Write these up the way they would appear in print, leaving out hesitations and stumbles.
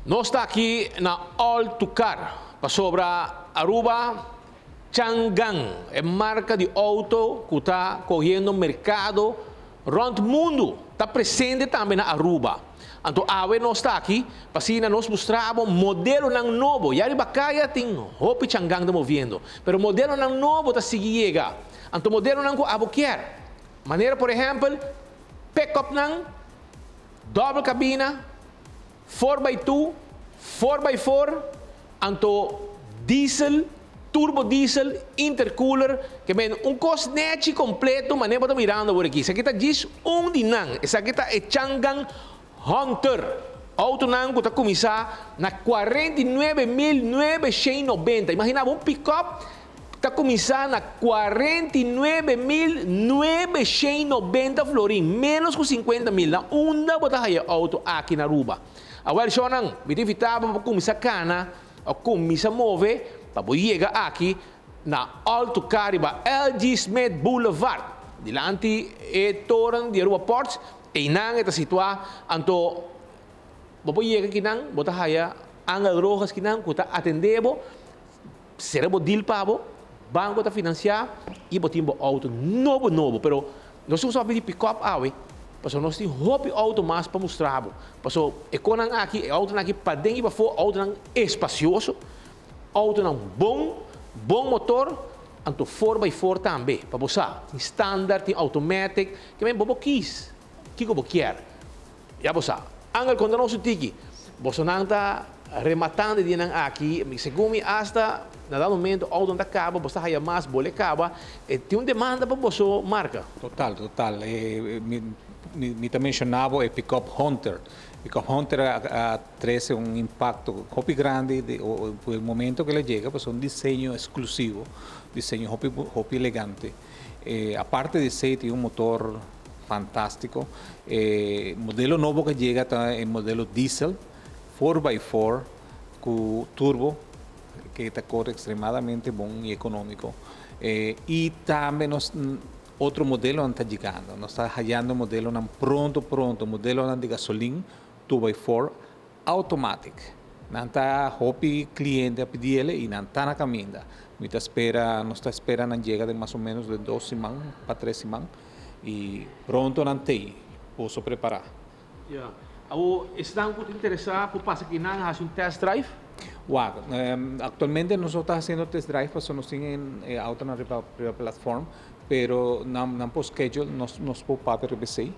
Nos ta aki na All to Car pasobra Aruba Changan, e marca di auto cu ta cogiendo mercado rond mundo, ta presente tambe na Aruba. Anto awe nos ta aki pa asina nos mustra bo modelonan nobo. Ya riba caya tin hopi Changan ta moviendo, pero modelonan nobo ta sigui yega. Anto modelonan cu abo kier, manera por ehempel pick-upnan, doble cabina, 4x2, 4x4, anto diesel, turbo diesel, intercooler, ke men un kos nechi kompleto, manera bo ta mirando awor aki. Esaki ta djis un di nan. Esaki ta e Changan Hunter. Autonan ku ta kuminsá na 49.990. Imaginá bo un pick-up ta kuminsá na 49.990 florin, menos ku 50.000. Na unda bo ta haya auto aki na Aruba? Awor, shownan, mi ta invitá bo pa kuminsá kana, o kuminsá move, pa bo yega aki na All to Car riba LG Smith Boulevard. Dilanti e toren di Aruba Ports, einan e ta situá, anto bo por yega akinan, bo ta haya Angel Rojas kinan ku ta atendé bo, sera bo deal pa bo, banko ta finansiá i bo tin bo auto nobo nobo. Pero nos tin ku stòp di pick-up awe, pasobra nos tin hopi auto mas pa mustra bo. Pasobra e konan aki, e autonan aki paden i pafó, autonan espasioso, autonan bon, bon motor, anto 4x4 tambe, pa bo sa. Tin standard, tin automatic, ke men bo por kies kiko bo kier. Ya bo sa. Angel, konta nos un tiki. Bosonan ta rematando e dianan aki. Segun mi hasta na dado momento auto ta kaba, bo ta haya mas, bole kaba. Tin un demanda pa boso marka. Total, total. Mi ta menshoná bo e pick-up Hunter. Pick-up Hunter a trese un impakto hopi grandi di e momento ku el a yega, pasobra un diseño eksklusivo, diseño hopi hopi elegante. Aparte di esei tin un motor fantástiko. E modelo nobo ku a yega ta e modelo diesel 4x4 ku turbo ku ta kore ekstremadamente bon i ekonómiko. I tambe nos otro modelonan ta yegando. Nos ta hayando modelonan pronto pronto, modelonan di gasolin 2x4 automatic. Nan ta hopi kliente a pidi el i nan ta na kaminda. Mi ta spera, nos ta spera nan yega den mas o menos den 2 siman pa 3 siman i pronto nan t'ei. Boso prepará. Ya. Awor, esnan ku ta interesá por pasa akinan hasi un test drive? Wak, aktualmente nos no ta hasiendo test drive pasobra nos tin e autonan riba riba platform, pero nan por schedule, nos por papia riba esei,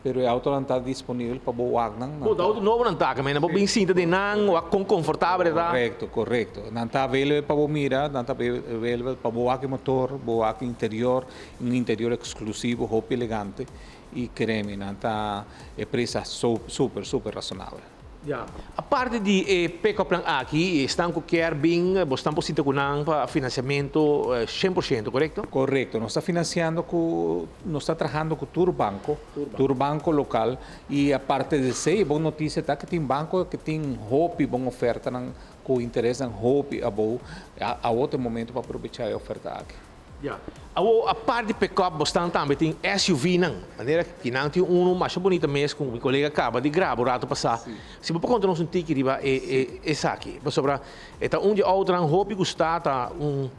pero e autonan ta disponibel pa bo wak nan. Bo, auto nobo nan ta, nan por bin sinta den nan, wak kon komfortabel e ta. Korekto, korekto. Nan ta available pa bo mira, nan ta available pa bo wak e motor, bo wak interior, un interior eksklusivo, hopi elegante i kere mi, nan ta e prijs ta super, super rasonabel. Ya. Aparte di e pick-up nan aki, esnan ku kier bin, bo por sinta ku nan pa finansiamentu 100%, korekto? Korekto. Nos ta finansiando ku, nos ta trahando ku tur banko, tur banko lokal i aparte di esei, bon notisia ta ku tin banko ku tin hopi bon ofertanan ku interesnan hopi abou, awor ta e momento pa aprovechá e oferta aki. Ya. Awor, aparte di pick-up, bo tambe tin SUV nan. Manera ku nan tin un mas bunita mes ku mi kolega kaba di graba un ratu pasá. Si bo por konta nos un tiki riba e esaki. Pasobra e ta un di outonan hopi gusta, ta un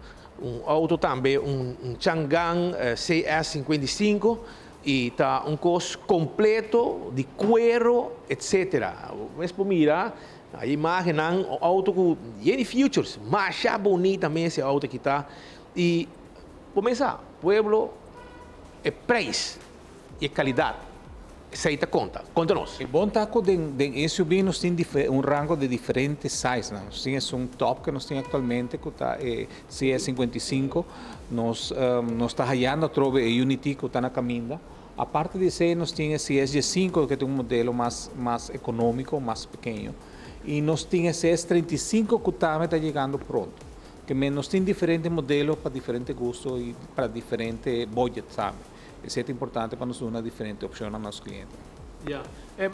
auto tambe un Changan CS55 i ta un kos kompleto di kuero, etc. Mes por mira e imagennan, auto ku yen di features, masha bunita mes e auto aki ta. I kuminsá, pueblo, e prijs i e kalidat, esei ta konta. Konta nos. E bon ta ku den SUV nos tin un rango di diferente size nan. Nos tin esun top ku nos tin aktualmente ku ta e CS55. Nos ta hayando atrobe e Unity ku ta na kaminda. Aparte di esei nos tin e CS5 ku ta un modelo mas ekonómiko, mas pekeño. I nos tin e CS35 ku tambe ta yegando pronto. Ke men nos tin diferente modelo pa diferente gusto i pa diferente budget tambe. Esei ta importante pa nos duna diferente opshon na nos kliente. Ya.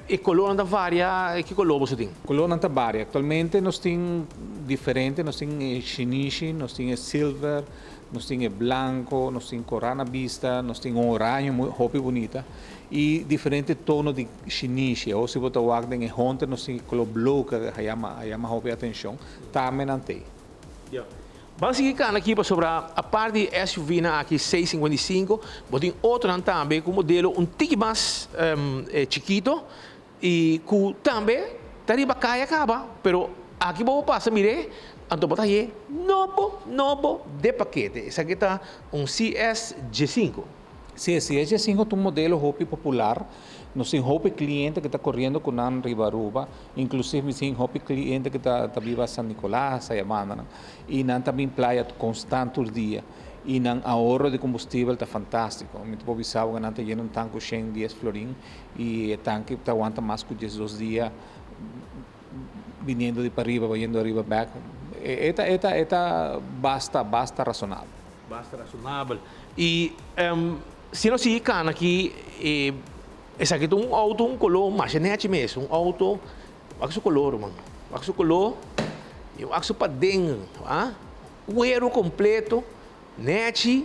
E colornan ta varia, ki color boso tin? Colornan ta varia. Actualmente nos tin diferente, nos tin e shinishi, nos tin e silver, nos tin e blanco, nos tin cora na bista, nos tin un oraño muy hopi bunita y diferente tono di shinishi. Awor si bo ta wak den e Hunter nos tin e color blue cu a yama a yama hopi atencion, tambe nan t'ey. Ya. Ban sigui kana aki pasobra apart di e SUV-nan aki 655, bo tin otronan tambe ku modelo un tiki mas chikito i ku tambe ta riba kaya kaba, pero aki bo por pasa mir'é, anto bo ta hañ'é nobo nobo de pakete. Esaki ta un CS 15. Sí, e CS 15 ta un modelo hopi popular. Nos tin hopi cliente cu ta coriendo cu nan riba Aruba, inclusive mi tin hopi cliente cu ta ta biba San Nicolas, aya bandanan, y nan ta bin playa constant tur dia y nan ahorro di combustibel ta fantastico. Mi ta por bisa bo cu nan ta yena un tank cu shen dies florin y e tanki ta wanta mas cu diesdos dia biniendo di pariba bayendo ariba bek. E ta e ta e ta basta basta razonabel. Basta razonabel. Y si nos sigui cana aki, esaki ta un auto un color masha nechi mes, un auto, wak su color ruman, wak su color y wak su paden, ah, cuero completo, nechi,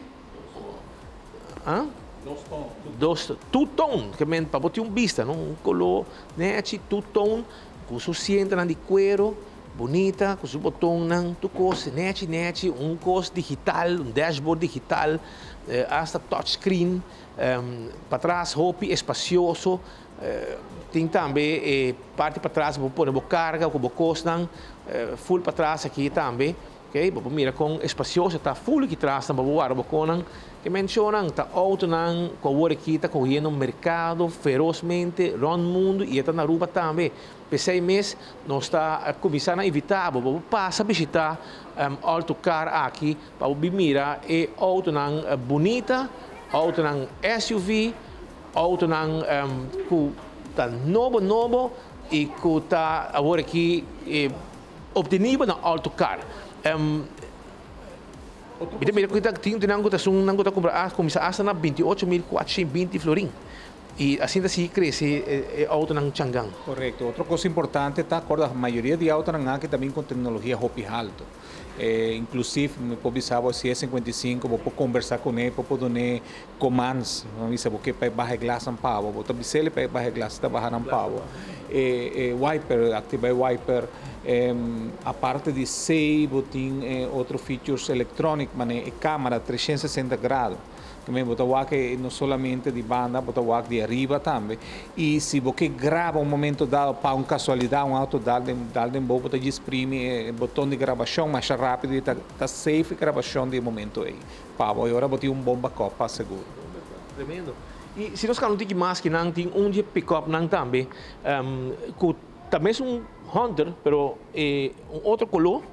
ah, Dos ton. Dos, two tone, ke men pa bo tin un bista, no, un color nechi, two tone, cu su sientonan di cuero. Bunita cu su botonnan tur cos nechi nechi un cos digital un dashboard digital hasta touch screen patras hopi espacioso tin tambe e parti patras bo por pone bo carga cu bo cosnan full patras aki tambe ok bo por mira con espacioso ta full aki tras pa bo warda bo conan ke mencionan ta autonan cu awor aki ta cogiendo mercado ferozmente rond mundo y e ta na Aruba tambe. P'esei mes nos ta kuminsá na invitá bo pa bo pasa bishitá Alto Car aki pa bo bin mira e outonan bunita, outonan SUV, outonan ku ta nobo nobo i ku ta awor aki optenibel na Alto Car. Mi ta mira ku tin nan ku ta esunnan ku ta kumpra a kuminsá asta na 28.420 florin. Y asina ta sigui crece e autonan Changan. Correcto. Otro cos importante ta acorda mayoria di autonan aki ta bin con tecnologia hopi halto. Inclusive mi por bisa bo si e 55 bo por conversa cune, bo por dune commands, bo bisa bo ke pa e baha e glasnan pa bo, bo ta bis'el pa e baha e glas, e ta baha nan pa bo. E wiper, activa e wiper. Aparte di esey bo tin otro features electronic manera e camera 360 grado. Tambe bo ta wak e no solamente di banda, bo ta wak di ariba tambe. I si bo ke graba un momento dado pa un kasualidat un auto dal den dal den bo, bo ta djis primi e boton di grabashon masha rapido i ta ta safe e grabashon di e momento ei pa bo. I ora bo tin un bon backup pa seguro. Tremendo. I si nos kaba un tiki mas ki nan tin un di e pick-upnan tambe ku ta mesun Hunter pero e un otro koló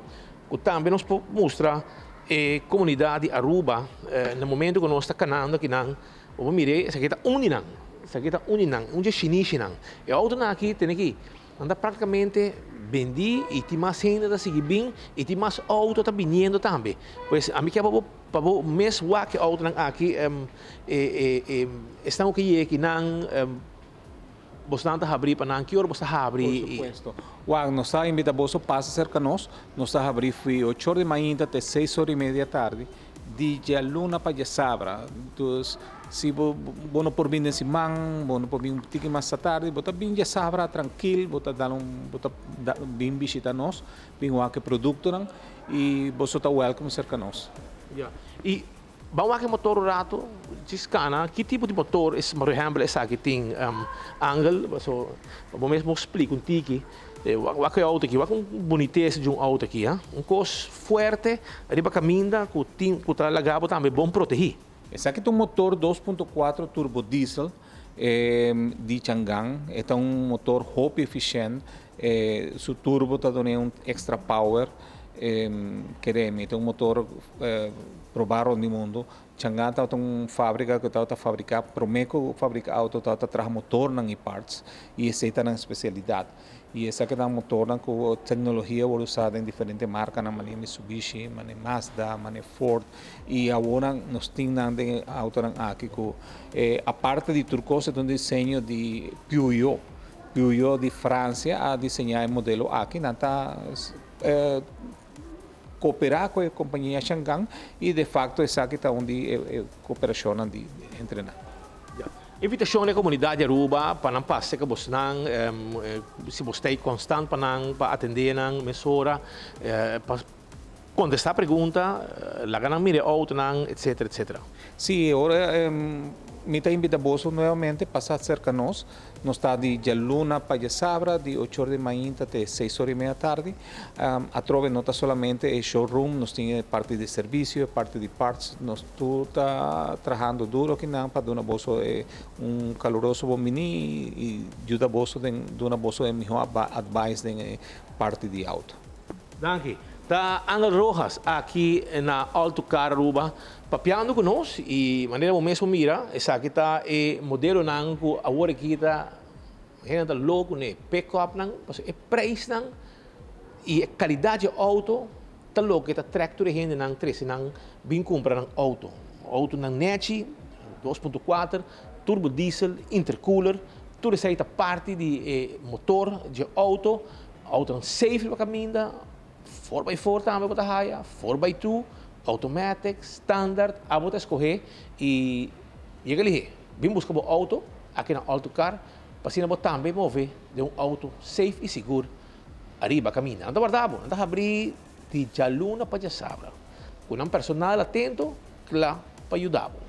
ku tambe nos por mustra E comunidad di Aruba na momento cu nos ta canando akinan, bo por mira esaki ta un di nan, esaki ta un di nan, un di e shinishinan. E autonan aki tene ki, nan ta practicamente bendi y tin mas hende ta sigui bin y tin mas auto ta biniendo tambe. Pues ami kier pa bo pa bo mes wak e autonan aki, esnan cu ke yega akinan. Bosnan ta habrí pa nan? Ki ora bos ta habrí? Por supuesto. Wak, nos ta invita boso pasa serka nos. Nos ta habrí fui ocho or di mainta te seis or i media tardi, di djaluna pa djasabra. Dus, si bo bo no por bin den siman, bo no por bin un tiki mas atardi, bo ta bin djasabra trankil, bo ta dal un bo ta bin bishita nos, bin wak e produktonan i boso ta wèlkom serka nos. Ya. I Ban wak e motor un rato, djis cana ki tipo di motor es, por ehempel esaki tin angel, paso bo mes por splica un tiki, wak e auto aki, wak un bonites di un auto aki, ha, un cos fuerte riba caminda cu tin cu ta laga bo tambe bon protegi. Esaki ta un motor 2.4 turbo diesel di Changan, e ta un motor hopi eficient, su turbo ta duna un extra power, Kere mi ta un motor probá rond di mundu. Changan tabata un fábrika ku tabata fabriká, promé ku fabrika outo tabata traha motornan i parts i esei ta nan spesialidat. Y esaki ta motornan cu tecnologia worde usa den diferente marcanan manera Mitsubishi, manera Mazda, manera Ford y awonan nos tin nan den e autonan aki cu aparte di tur cos e ta un diseño di Peugeot. Peugeot di Francia a diseña e modelo aki, nan ta cooperá cu e compania Changan y de facto esaki ta un di e cooperacionnan di entre nan. Invitacion na e comunidad di Aruba pa nan pasa cerca bosnan, si bos ta constant pa nan pa atende nan mesora, pa contesta pregunta, laga nan mira e autonan, etcetera, etcetera. Sí, ora mi ta invita boso nuevamente pasa cerca nos. Nos ta di djaluna pa djasabra di ocho or di mainta te seis or y media tardi. Atrobe no ta solamente e showroom, nos tin e parti di servicio, e parti di parts. Nos tur ta trahando duro akinan pa duna boso e un caluroso bon bini y yuda boso den duna boso e miho advice den e parti di auto. Danki. Ta Angel Rojas aki na Alto Car Aruba Papiando ku nos i manera bo mes por mira esaki ta e modelonan ku awor aki ta hende ta loko kuné, pick-upnan, pasobra e preisnan i e kalidat di e outo ta loke ta trèk tur e hendenan trese nan bin kumpra nan outo. Outonan nèchi, 2.4, turbo diesel, intercooler, tur esei ta parti di e motor dje outo, outonan safe riba kaminda. Four by four tambe bo ta haya, four by two, automatic, standard, abo ta escoge y yega lihe. Bin busca bo auto aki na Alto Car pa asina bo tambe move den un auto safe y sigur ariba caminda. Nan ta warda bo, nan ta habri di djaluna pa djasabra cu nan personal atento cla pa yuda bo.